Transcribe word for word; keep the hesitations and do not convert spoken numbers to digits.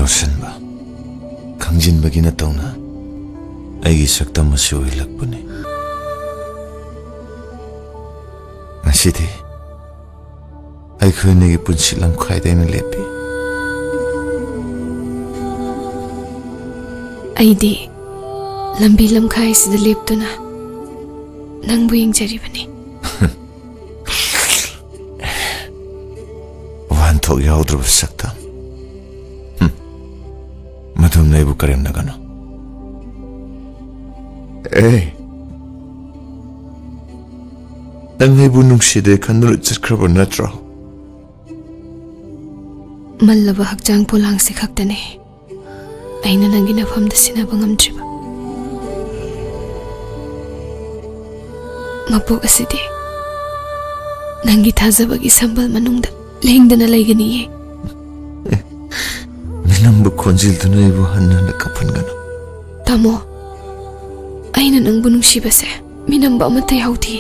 ꯂꯣꯠꯁꯤꯟꯕ, ꯈꯪꯖꯤꯟꯕꯒꯤ ꯅꯇꯧꯅ ꯑꯩꯒꯤ ꯁꯛꯇꯝ ꯑꯁꯤ ꯑꯣꯏꯍꯜꯂꯛꯄꯅꯤ꯫ ꯉꯁꯤꯗꯤ ꯑꯩꯈꯣꯏ ꯑꯅꯤꯒꯤ ꯄꯨꯟꯁꯤ ꯂꯝꯈꯥꯏꯗ ꯑꯩꯅ ꯂꯦꯞꯄꯤ꯫ ꯑꯩꯗꯤ ꯂꯝꯕꯤ ꯂꯝꯈꯥꯏꯁꯤꯗ ꯂꯦꯞꯇꯨꯅ ꯅꯪꯕꯨ ꯌꯦꯡꯖꯔꯤꯕꯅꯤ꯫ ꯋꯥꯍꯟꯊꯣꯛ ꯌꯥꯎꯗ꯭ꯔꯕ ꯁꯛꯇꯝ꯫ ꯍꯨꯝ꯫ ꯃꯗꯨꯝꯅ ꯑꯩꯕꯨ ꯀꯔꯦꯝꯅꯒꯅꯨ꯫ ꯑꯦ, ꯅꯪ ꯑꯩꯕꯨ ꯅꯨꯡꯁꯤꯗꯦ ꯈꯟꯗꯨꯅ ꯆꯠꯈ꯭ꯔꯕ ꯅꯠꯇ꯭ꯔꯣ? ꯃꯜꯂꯕ ꯍꯛꯆꯥꯡ ꯄꯣꯂꯥꯡꯁꯦ ꯈꯛꯇꯅꯦ ꯑꯩꯅ ꯅꯪꯒꯤ ꯅꯐꯝꯗ ꯁꯤꯟꯅꯕ ꯉꯝꯗ꯭ꯔꯤꯕ꯫ ꯃꯄꯣꯛ ꯑꯁꯤꯗꯤ ꯅꯪꯒꯤ ꯊꯥꯖꯕꯒꯤ ꯁꯝꯕꯜ ꯃꯅꯨꯡꯗ ꯂꯦꯡꯗꯅ ꯂꯩꯒꯅꯤꯌꯦ꯫ ꯃꯤꯅꯝꯕ ꯈꯣꯟꯖꯦꯜꯗꯨꯅ ꯑꯩꯕꯨ ꯍꯟꯅ ꯍꯟꯅ ꯀꯞꯍꯟꯒꯅꯨ꯫ ꯇꯥꯃꯣ, ꯑꯩꯅ ꯅꯪꯕꯨ ꯅꯨꯡꯁꯤꯕꯁꯦ ꯃꯤꯅꯝꯕ ꯑꯃꯠꯇ ꯌꯥꯎꯗꯦ꯫